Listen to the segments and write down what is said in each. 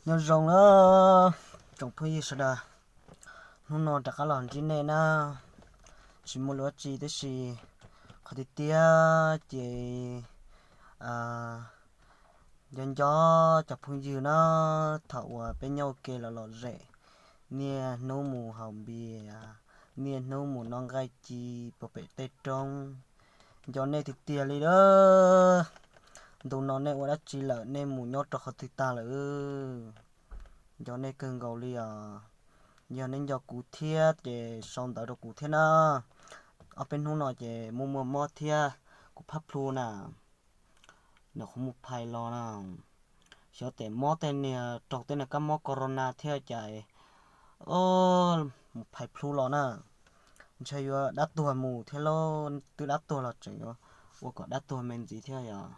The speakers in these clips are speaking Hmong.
Nyob zoo na tsoom phooj ywg sawv daws, hnub no rov qab los ntsib nej na. Tsis muaj dab tsi tab sis qhov tiag tiag ces nco nco cov phooj ywg na, thaum uas peb nyob ua ke los lom zem, niaj hnub mus haus npias, niaj hnub mus noj nqaij ci puag pem tej roob. Nco nej tiag tiag li a. Ntu no nej ua dab tsi lawm, nej mus nyob rau qhov twg tag lawm? Nco nej kawg nkaus li os. Yog nej nco kuv thiab ces sau ntawv rau kuv thiab na. Ob peb hnub no ces muaj muaj mob thiab, kuv phab plhu na, nws qhuav mus phais los na. Xyov tes mob tej niag raug tej niag kab mob corona thiab cas mus phais plhu los na. Ntshai yuav dab tuag mus thiab lauj, twb dab tuag los tseem yuav ua kom dab tuag me ntxiv thiab yom.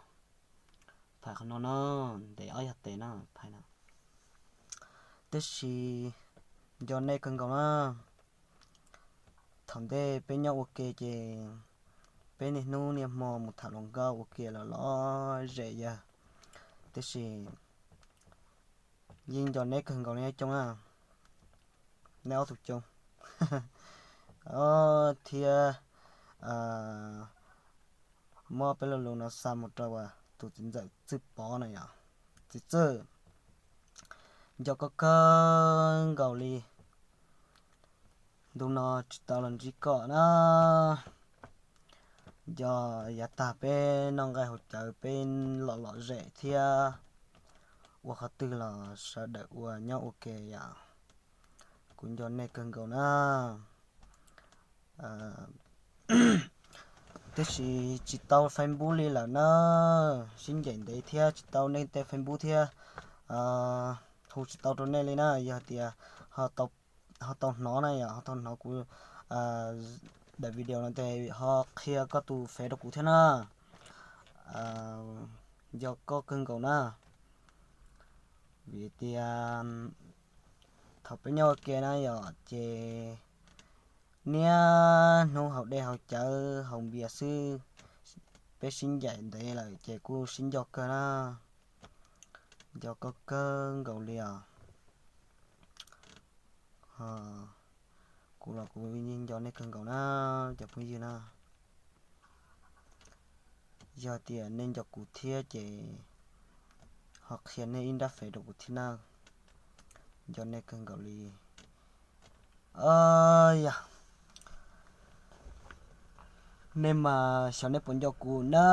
Phais qhov no na, ntev ob yog tes na phais na. Tab sis nco nej kawg nkaus na. Thaum ntej peb nyob ua ke ces peb niaj hnub niaj hmo mus tham hluas nkauj ua ke los lom zem yawg. Tab sis yeej nco neb kawg nkaus li coob na, neb ob tug coob thiab. Muab peb lo lus no xa mus rau tus txiv ntxawm Txwj Pov na yom. Txiv Txwj, nco koj kawg nkaus li. Ntu no tsis tau los ntsib koj na, nco yav tag peb noj nqaij haus cawv peb lom lom zem thiab, ua qhov twg los sawv daws ua nyob ua ke yom. Kuv nco nej kawg nkaus na. Tab sis tsis tau Facebook li lawm na, sib ncaim ntev thiab tsis tau nej tej Facebook thiab. Hu tsis tau rau nej li na, yog tias ho tau hnov na yom, ho tau hnov kuv daim video no ces ho qhia koj tus Fev rau kuv thiab na. Nco koj kawg nkaus na, vim tias thaum peb nyob ua ke na yom ces niaj hnub haus dej haus cawv haus npias xwb, peb sib ncaim ntev lawm ces kuj sib nco kawg na. Nco koj kawg nkaus li os. Kuv los kuv yeej nco nej kawg nkaus na, cov phooj ywg na. Yog tias nej nco kuv thiab ces ho qhia nej ib nrab Fev rau kuv thiab na. Nco nej kawg nkaus li. Yog nej mas xyov nej puas nco kuv na,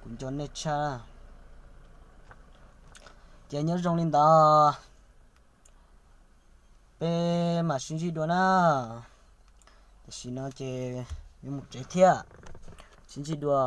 kuv nco nej tshaj. Ces nyob zoo li ntawd, peb mam sib ntsib dua na. Tam sim no ces yuav mus tsev thiab, sib ntsib dua.